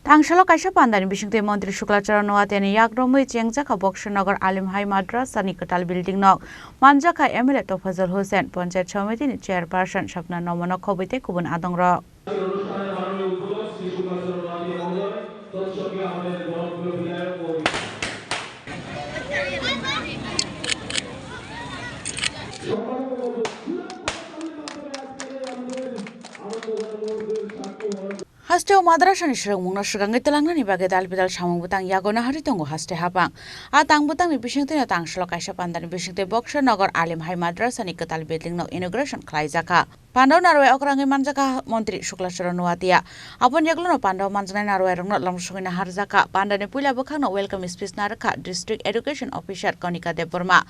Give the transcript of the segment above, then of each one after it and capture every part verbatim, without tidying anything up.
Tangsalo kaisa pandani bisingtwi Montri Shukla Charan Noatia ni yak romwi chengjakha Boksanagar Alim Hai Madrasa ni kwtal building no manjakha M L A Tofazul Hussain, Panchayat Samiti ni Chairperson Sapna Nomono Khobwi tei kubun adongrok. Hasteo madrasani swrwngmungno swkangwi twlangnani bagwi dal bidal samung bwtang yago naharwi tongo haste hapang. A tang bwtangni bisingtwino tangsalo kaisa pandani bisingtwi Boksanagar Alim Hai Madrasani kwtal buildingno inauguration khlaijakha. Pandao narwai okrangwi manjakha Montri Shukla Charan Noatia. Aboni yagulono pandao manjaknai narwairokno lamsogwi naharjakha. Pandani puila bwkhakno welcome speech narwkha District Education Officer Konika Debbarma.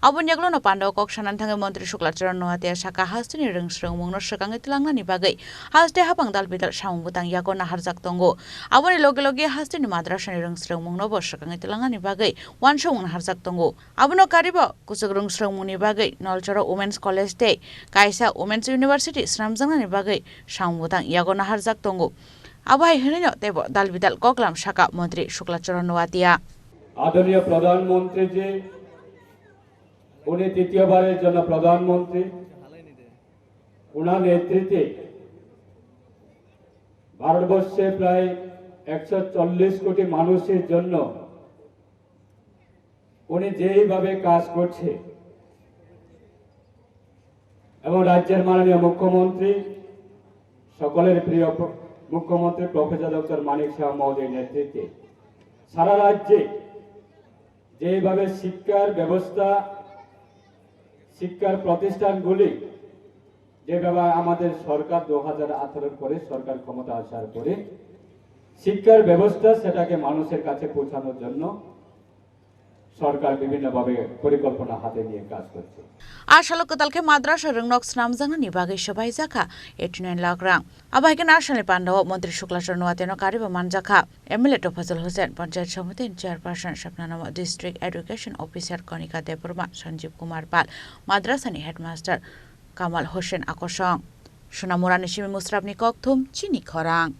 Aboni yagulono pandao kok sanani thangwi Montri Shukla Charan Noatia sakha, hasteni rwng swrwngmungno swkangwi twlangnani bagwi haste hapang dal bidal samung bwtang yago naharjak tongo. Aboni loge loge hasteni madrasani rwng swrwngmungnobo swkangwi twlangnani bagwi uansukmung naharjak tongo. Abono karibo kuchuk rwng swrwngmungni bagwi Nolchoro Women's College tei kaisa Women's University swnamjaknani bagwi samung bwtang yago naharjak tongo. Abo hai hwnwino teibo dal bidal koklam sakha Montri Shukla Charan Noatia. आदरणीय प्रधानमंत्री जी, উনি তৃতীয়বারের জন্য প্রধানমন্ত্রী। ওনার নেতৃত্বে ভারতবর্ষে প্রায় একশো চল্লিশ কোটি মানুষের জন্য উনি যেইভাবে কাজ করছে এবং রাজ্যের মাননীয় মুখ্যমন্ত্রী, সকলের প্রিয় প্র-, মুখ্যমন্ত্রী প্রফেসর ডক্টর মানিক সাহা মহোদয়ের নেতৃত্বে সারা রাজ্যে যেভাবে শিক্ষার ব্যবস্থা, শিক্ষার প্রতিষ্ঠানগুলি, যেভাবে আমাদের সরকার দু হাজার আঠারোর পরে সরকার ক্ষমতা আসার পরে শিক্ষার ব্যবস্থা, সেটাকে মানুষের কাছে পৌঁছানোর জন্য সরকার বিভিন্নভাবে পরিকল্পনা হাতে নিয়ে কাজ করছে। A salo kwtal khe madrasa rwngnok swnamjaknani bagwi swbaijakha eighty nine lakh rang. Abo hai khe national pandao Montri Shukla Charan Noatia no karibo manjakha M L A Tofazul Hussain, Panchayat Samiti ni Chairperson Sapna Nomo, District Education Officer Konika Debbarma, Sanjeev Kumar Pal, madrasa ni headmaster Kamal Hussain Akosong. Sonamurani simi Musrapni kokthum chini khorang.